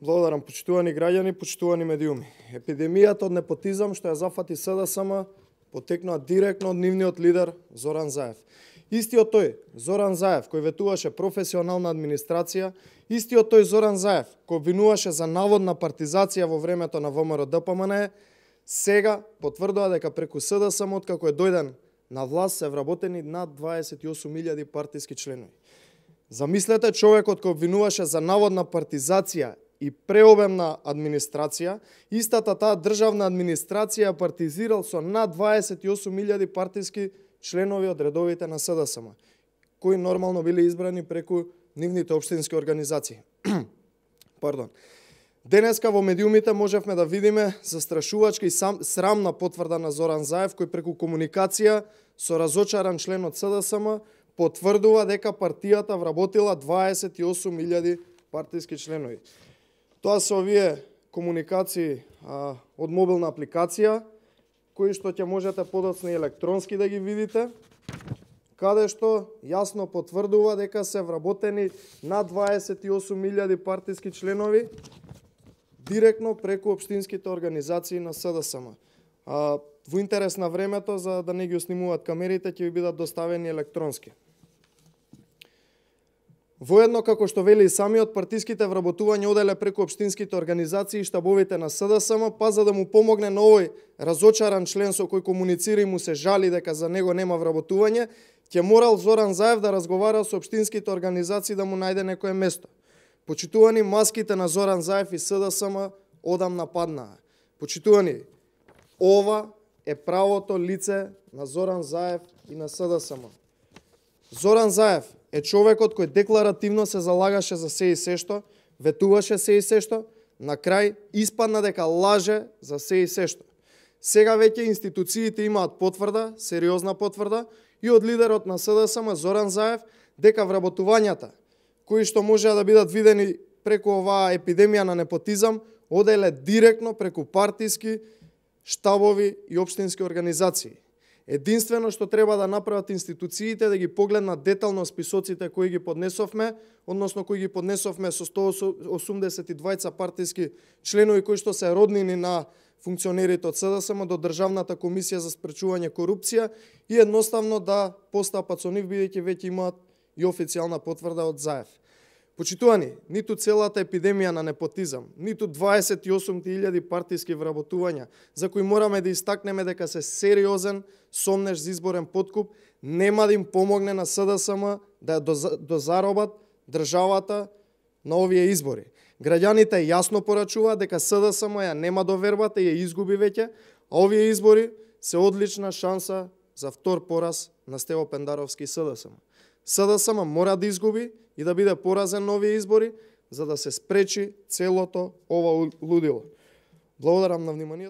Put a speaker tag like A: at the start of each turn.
A: Благодарам, почитувани граѓани, почитувани медиуми. Епидемијата од непотизам што ја зафати СДСМ потекнува директно од нивниот лидер Зоран Заев. Истиот тој Зоран Заев кој ветуваше професионална администрација, истиот тој Зоран Заев кој обвинуваше за наводна партизација во времето на ВМРО ДПМН, сега потврдува дека преку СДСМ откако е дојден на власт се вработени над 28.000 партиски членови. Замислете човекот кој обвинуваше за наводна партизација и преобемна администрација, истата таа државна администрација партизирал со над 28.000 партиски членови од редовите на СДСМ, кои нормално биле избрани преку нивните општински организации. Пардон. Денеска во медиумите можевме да видиме застрашувачка и срамна потврда на Зоран Заев, кој преку комуникација со разочаран член од СДСМ потврдува дека партијата вработила 28.000 партиски членови. Тоа се овие комуникации од мобилна апликација, кои што ќе можете подоцна и електронски да ги видите, каде што јасно потврдува дека се вработени над 28.000 партиски членови директно преку општинските организации на СДСМ. Во интерес на времето, за да не ги снимуваат камерите, ќе ви бидат доставени електронски. Воедно, како што вели и самиот, партиските вработувања оделе преку општинските организации и штабовите на СДСМ, па за да му помогне на овој разочаран член со кој комуницира и му се жали дека за него нема вработување, ќе морал Зоран Заев да разговара со општинските организации да му најде некое место. Почитувани, маските на Зоран Заев и СДСМ одамна паднаа. Почитувани, ова е правото лице на Зоран Заев и на СДСМ. Зоран Заев е човекот кој декларативно се залагаше за се и се што, ветуваше се и се што, на крај испадна дека лаже за се и се што. Сега веќе институциите имаат потврда, сериозна потврда, и од лидерот на СДСМ Зоран Заев дека вработувањата кои што можеа да бидат видени преку оваа епидемија на непотизам оделе директно преку партиски штабови и општински организации. Единствено што треба да направат институциите да ги погледнат детално списоците кои ги поднесовме, односно кои ги поднесовме со 182 партиски членови кои што се роднини на функционерите од СДСМ до Државната комисија за спречување корупција и едноставно да постапат со нив, бидејќи веќе имаат и официјална потврда од Заев. Почитувани, ниту целата епидемија на непотизам, ниту 28.000 партиски вработувања, за кои мораме да истакнеме дека се сериозен сомнеж за изборен подкуп, нема да им помогне на СДСМ да ја дозаробат државата на овие избори. Граѓаните јасно порачуваат дека СДСМ ја нема довербата и ја изгуби веќе, а овие избори се одлична шанса за втор пораз на Стево Пендаровски и СДСМ. СДСМ мора да изгуби и да биде поразен на овие избори, за да се спречи целото ова лудило. Благодарам на вниманието.